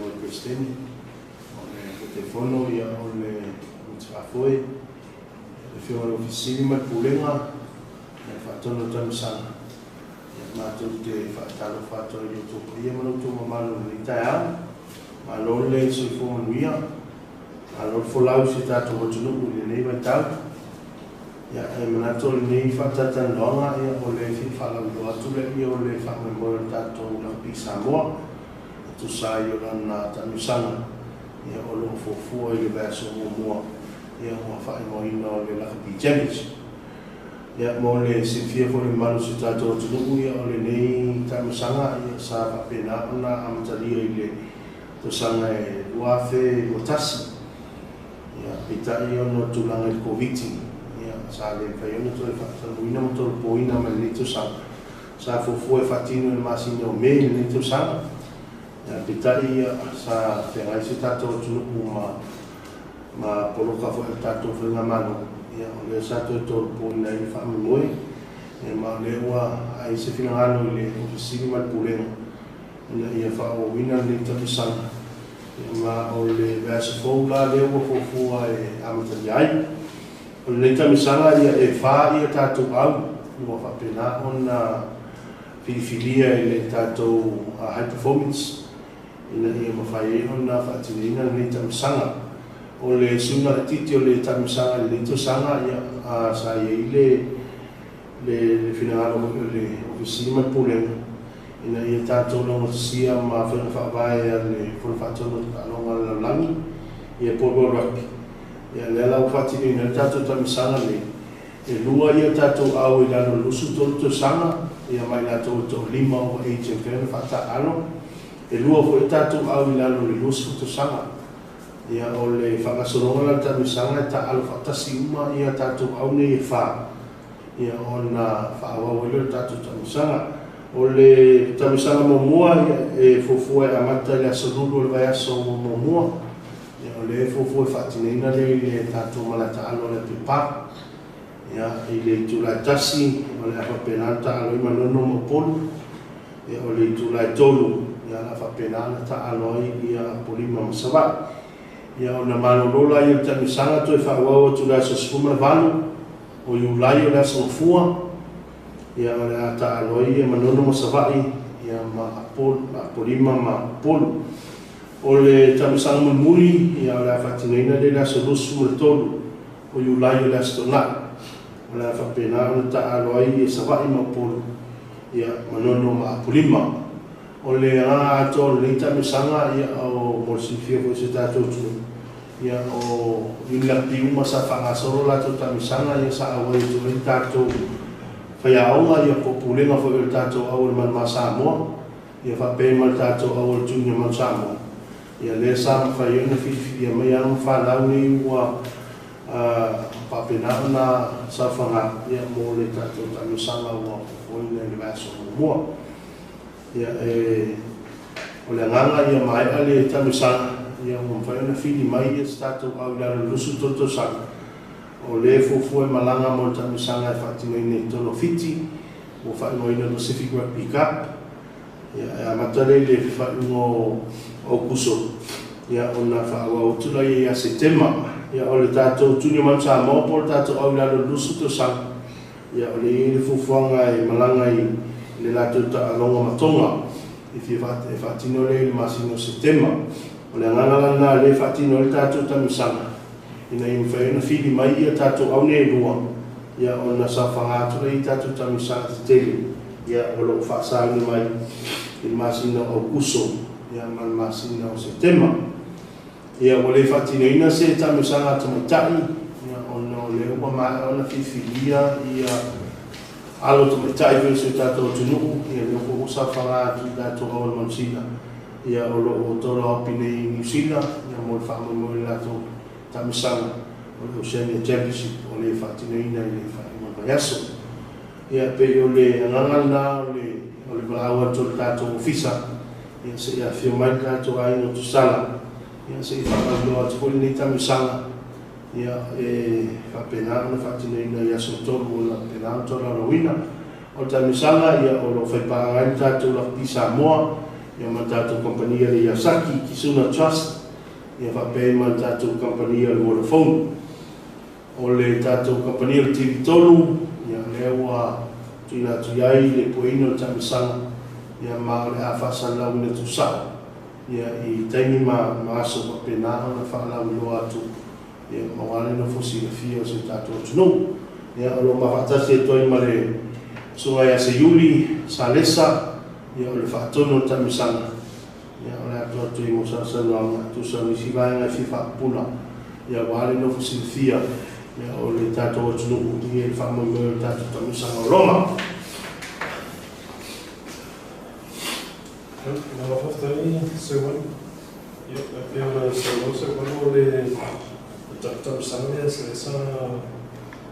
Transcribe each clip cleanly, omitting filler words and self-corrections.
Afioga i le Peresetene, o le Taitaifono, ia, o le Komiti Faafoe, le Afioga i le Ofisa Sili ma le Pulega, ia, le faatonu o le taamilosaga. Ia, matou te faatalofa atu ai i lo outou paia ma lo outou mamalu i lenei taeao. Malo le soifua manuia, malo le folau i si o tatou atunuu i lenei vaitau. Ia, e manatu o lenei faatalatalanoaga, ia, o le fia faalauiloa atu lea o le faamoemoe o le tatou Lakapi Samoa e tusa ai o lana taamilosaga, ia, o lo o fuafua i le vaiaso muamua, ia, ua faaigoaina o le Lakapi Championship. Ia, mo le silafia foi e le mamalu o si o tatou atunuu, ia, o lenei taamilosaga, ia, sa faapena ona amatalia i le tausaga e 2021. Ia, peitai ona o tulaga i le Koviti, ia, sa le mafai ona toe faataunuuina ma tolopoina mai lenei tausaga. Sa fuafua e faatino i le masina o Me i lenei tausaga. Ia, peitai, ia, sa feagai si o tatou atunuu ma poloka foi o le tatou faigamalo, ia, o lea sa toe tolopoina ai le faamoemoe. Ia, ma o lea ua ai se finagalo i le Ofisa Sili ma le Pulega ina ia faaauauina lenei taamilosaga. Ia, ma o le vaiaso fou la lea ua fuafua e amatalia ai. O lenei taamilosaga, ia, e 4 ia tatou au ua faapena ona filifilia i le tatou High Performance ina ia mafai ai ona faatinoina lenei taamilosaga. O le suiga laitiiti o le taamilosaga i lenei tausaga, ia, sa i ai le finagalo foi o le Ofisa Sili ma le Pulega ina ia tatou laugatasia ma faiga faavae a le Fono Faatonu o Taaloga a le Lalolagi, ia, po o le World Rugby. Ia, lea la ua faatinoina ai le tatou taamilosaga nei. E 2 ia tatou au i lalo o le 23 tausaga, ia, ma i latou e toa-5 over age e mafai ona faataaalo. E 2 foi tatou au i lalo o le 20 tausaga. Ia, o le faagasologa la o le taamilosaga e taaalo faatasi uma ia tatou au nei e 4, ia, ona faaauau ai lea o le tatou taamilosaga. O le taamilosaga muamua, ia, e fuafua e amata i le aso Lulu o le vaiaso muamua. Ia, o lea e fuafua e faatinoina lea i le tatou malae taalo o le Apia Park. Ia, i le itula e 1, o le a faapena ona taaalo ai Manono ma Upolu. Ia, o le itula e 3, ia, o le a faapena ona taaalo ai ia Apolima ma Savaii. Ia, ona malolo lea o le taamilosaga, toe faaauau atu i le aso 18 o Iulai, o le aso Gafua. Ia, o le a taaalo ai ia Manono ma Savaii, ia, ma Apolima ma Upolu. O le taamilosaga mulimuli, ia, o le a faatinoina lea i le aso 23 o Iulai, o le aso Toonai. O le a faapena ona taaalo ai ia Savaii ma Upolu, ia, Manono ma Apolima. O le agaga atoa o lenei taamilosaga, ia, o mo le silafia foi o si o tatou atunuu, ia, o Unilakapi uma sa faagasolo latou taamilosaga, ia, sa auai atu ai tatou faiaoga, ia, po o pulega foi o le tatou au o le Manumā Samoa, ia, faapea ma le tatou au o le Junior Manu Samoa. Ia, lea sa mafai ai ona filifilia mai alo ma fanau nei ua faapena ona saofaga, ia, mo le tatou taamilosaga ua fuafuaina i le vaiaso muamua. Ia, e o le agaga ia maea le taamilosaga, ia, ua mafai ona fili mai ia se tatou au i lalo o le 23 tausaga o lea e fuafua e malaga mo le taamilosaga e faatinoina i totonu o Fiti ua faaigoaina Pacific Rugby Cup. Ia, e amata lea i le faaiuga o Aokuso, ia, ona faaauau atu laia ia Setema. Ia, o le tatou Junior Manu Samoa po o le tatou au i lalo o le 20 tausaga, ia, o lea e i ai le fuafuaga e malaga i le latou taaloga ma Toga e fia e faatino lea i le masina o Setema. O le agaga lena lea e faatino ai le tatou taamilosaga ina ia mafai ona fili mai ia tatou au nei e 2, ia, ona saofaga atu lea i tatou taamilosaga tetele, ia, o lo o faasaina mai i le masina o Aokuso, ia, ma le masina o Setema. Ia, ua le faatinoina se taamilosaga a tamaitai, ia, ona o lea ua maea ona filifilia ia alo tamaitai foi o si o tatou atunuu. Ia, lea foi ua saofaga atu i tatou au o le Manusina, ia, o lo o taualaopi nei i Niu Sila, ia, mo le faamoemoe i le latou taamilosaga o le Oceania Championship o le faatinoina i le faaiuga o le vaiaso. Ia, pei o le agaga lena o le valaau atu o le tatou ofisa, ia, se i afifio mai le tatou aiga o Tusala, ia, se i faalauiloa atu foi lenei taamilosaga, ia, e faapena ona faatinoina i aso 3 o le faapena ona tolaulauina. O le taamilosaga, ia, o lo o faipaaga ai le tatou Lakapi Samoa. Ia ma le tatou kamupani a le Yazaki Kizuna Trust, ia faapea ai ma le tatou kamupani a le Vodafone. O le tatou kamupani o le TV 3, ia lea ua tuuina atu i ai le pueina o le taamilosaga, ia ma o le a faasalalauina tuusao ia i taimi ma aso faapena ona faalauiloa atu, ia aua le nofo silafia o si o tatou atunuu. Ia o lo o mafaatasi atu ai ma le Susuga ia Seiuli Salesa, ia o le faatonu o le taamilosaga, ia o le a tuu atu i mo sana saunoaga e tusa o nisi vaega e fia faapupula, ia aua le nofo silafia, ia o le tatou atunuu i le faamoemoe o le tatou taamilosaga o Roma. Malo faafetai Seuana. Ia, e pei ona saunoa Seuana, o le taamilosaga lea sa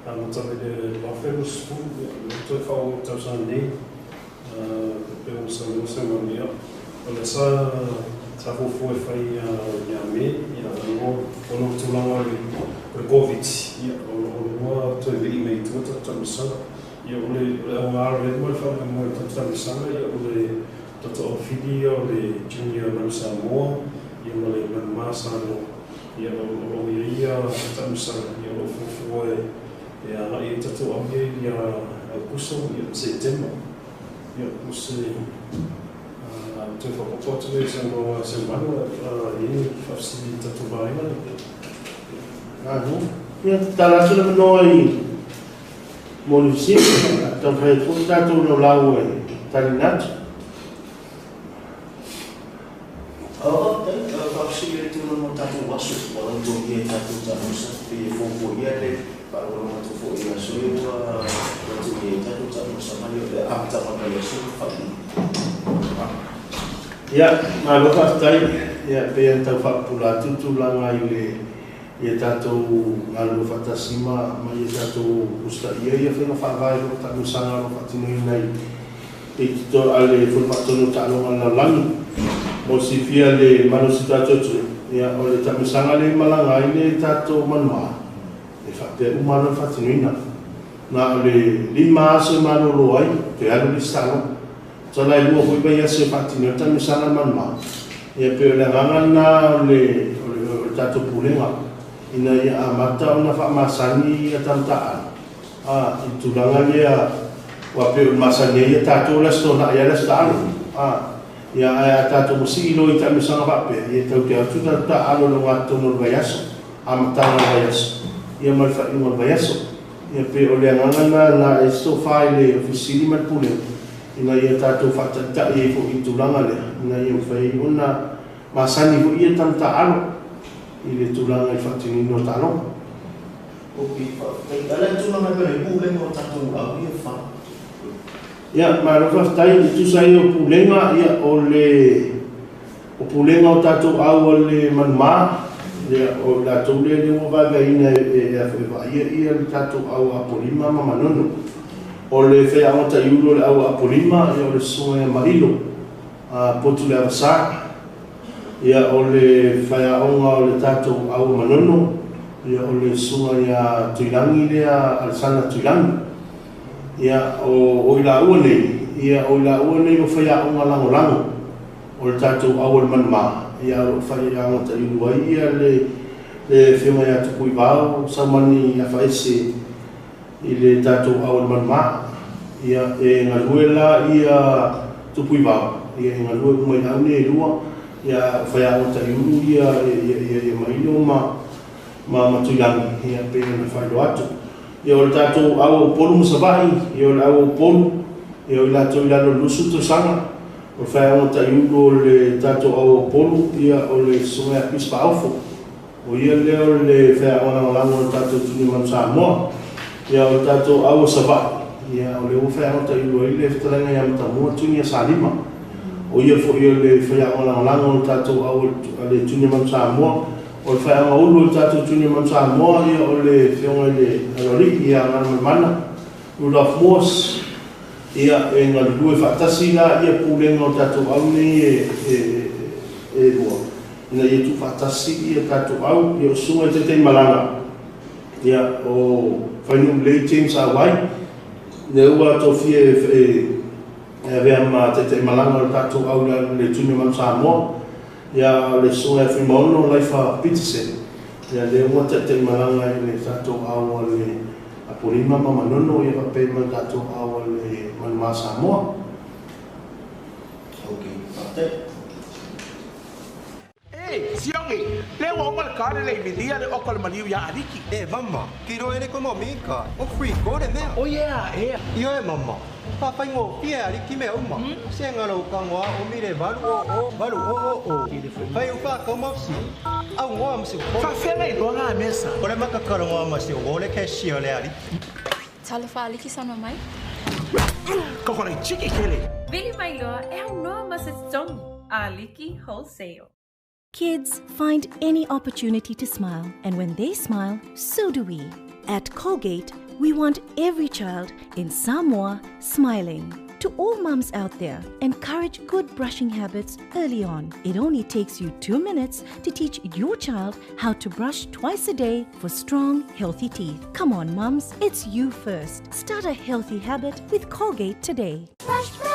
amata mai le 2020, ia lea ua toe faaauau i le tausaga nei. E pei ona saunoa Seuana, ia, o lea sa fuafua e fai ia Me, ia, ona o tulaga o le Koviti, ia, o lea ua toe vii mai i tua tatou taamilosaga. Ia, o le auga alo ma le faamoemoe o le tatou taamilosaga, ia, o le tatou aufili ia o le Junior Manu Samoa, ia ma le Manumā Samoa. Ia, o lo o i ai ia taamilosaga, ia, o lo o fuafua e agai ai tatou au ia ia Aokuso, ia, ma Setema. Ia, o se toe faaopoopo atu lea i saunoaga a Seumanu, e i ai ni faafesili i le tatou vaega lea. Malo. Ia, tatala atu le avanoa i mo ni fesili, taumafai atu foi tatou laulau e talina atu. Faafetai. Faafesili i le tulaga o tatou aso ua lautogia i tatou taamilosaga, pei e fuafua ia le faalogologo atu foi i aso ia ua lautogia ai tatou taamilosaga ia, o le amataga mai aso ma faaiuga. Ia, malo faafetai. Ia, pei ona tau faapupula atu tulaga i le ia tatou galulue faatasi ma ia tatou usitaia ia faiga faavae o taamilosaga o lo o faatinoina i totonu a le Fono Faatonu o Taaloga a le Lalolagi. Mo le silafia le mamalu o si o tatou atunuu, ia, o le taamilosaga lea e malaga ai le tatou manumā, e faapea uma lava ona faatinoina. Na o le 5 aso e malolo ai, toe alu le isi taaloga. Tusa la e 2 foi vaiaso e faatino ai le taamilosaga a le manumā. Ia pei o le agaga lena o le tatou pulega, ina ia amata ona faamasani ia tamataaalo i le tulaga lea, aua pei o le masani ai ia tatou le Aso Toonai lava le aso taalo. Ia, ae a tatou masii loa i taamilosaga faapea, ia tatou te o atu tatou taaalo i le ogatotonu o le vaiaso, amataga o le vaiaso, ia ma le faaiuga o le vaiaso. Ia pei o le agaga lena na e tofa i le Ofisa Sili ma le Pulega, ina ia tatou faataitai ai foi i le tulaga lea, ina ia mafai ai ona masani foi ia tamataaalo i le tulaga i le faatinoina o taaloga. Ok, faafetai. A o le tulaga mai le pulega o tatou au ia fa. Ia, malo faafetai. I tusa ai o pulega, ia, o le o pulega o tatou au a le manumā, ia, o latou lea ua vaevaeina e vaaia ia le tatou au Apolima ma Manono. O le faiaoga taiulu o le au Apolima, ia, o le susuga ia Mailo Potu le Avasa. Ia, o le faiaoga o le tatou au Manono, ia, o le susuga ia Tuilagi lea, Alesana Tuilagi. Ia, o i laua nei, ia, o i laua nei o faiaoga lagolago o le tatou au o le manumā, ia, o lo o faiaoga taiulu ai ia le afioga ia Tupuivao Saumani Afaese i le tatou au o le manumā. Ia, e galue la ia Tupuivao, ia, e galue uma i au nei e lua, ia, o faiaoga taiulu ia ia Mailo ma Tuilagi, ia, pei ona faailoa atu. Ia, o le tatou au o Upolu ma Savaii, ia, o le au o Upolu, ia, o i latou i lalo o le 20 tausaga, o le faiaoga taiulu o le tatou au o Upolu, ia, o le susuga ia Chris Paofo. O ia lea o le faiaoga lagolago o le tatou Junior Manu Samoa. Ia, o le tatou au o Savaii, ia, o le ua faiaoga taiulu ai le fetalaiga ia Matamua Junior Salima. O ia foi o le faiaoga lagolago o le tatou au a le Junior Manu Samoa. O le faiaoga ulu o le tatou Junior Manu Samoa, ia, o le afioga i le Aloalii ia Galumalemana Rudolph Moores. Ia, e galulue faatasi la ia pulega o tatou au nei e lua, ina ia tuufaatasi ia tatou au. Ia, o susuga i taitaimalaga, ia, o Fainuu Lelei James Auai, lea ua tofia e E avea ma taitaimalaga o le tatou au i le Tui Manu Samoa. Ia, o le susuga ia Fuimaono Laifa Peterson, ia lea ua taitaimalaga i le tatou au a le Apolima ma Manono, ia faapea ma le tatou au a le Manumā Samoa. Ok, faafetai. E, Siogi, le ua uma le kare le imilia le oka le maliu ia Aliki. E mama, kiro ele ko mika, o free ko le mea. O yeah, e. Io e mama, pa whai ngō pia aliki mea uma. Se ngaro ka ngoa o mire valu o o, valu o o o. Whai upa ka mopsi. Au ngoa msi o. Fa fela i loa mesa. O le makakaro ngoa masi o le cashier le aliki. Talofa Aliki sana mai. Ko kore chiki kele. Vili mai loa e au noa ma se tongi. Aliki Wholesale. Kids find any opportunity to smile, and when they smile, so do we. At Colgate, we want every child in Samoa smiling. To all mums out there, encourage good brushing habits early on. It only takes you 2 minutes to teach your child how to brush twice a day for strong, healthy teeth. Come on, mums, it's you first. Start a healthy habit with Colgate today. Brush, brush.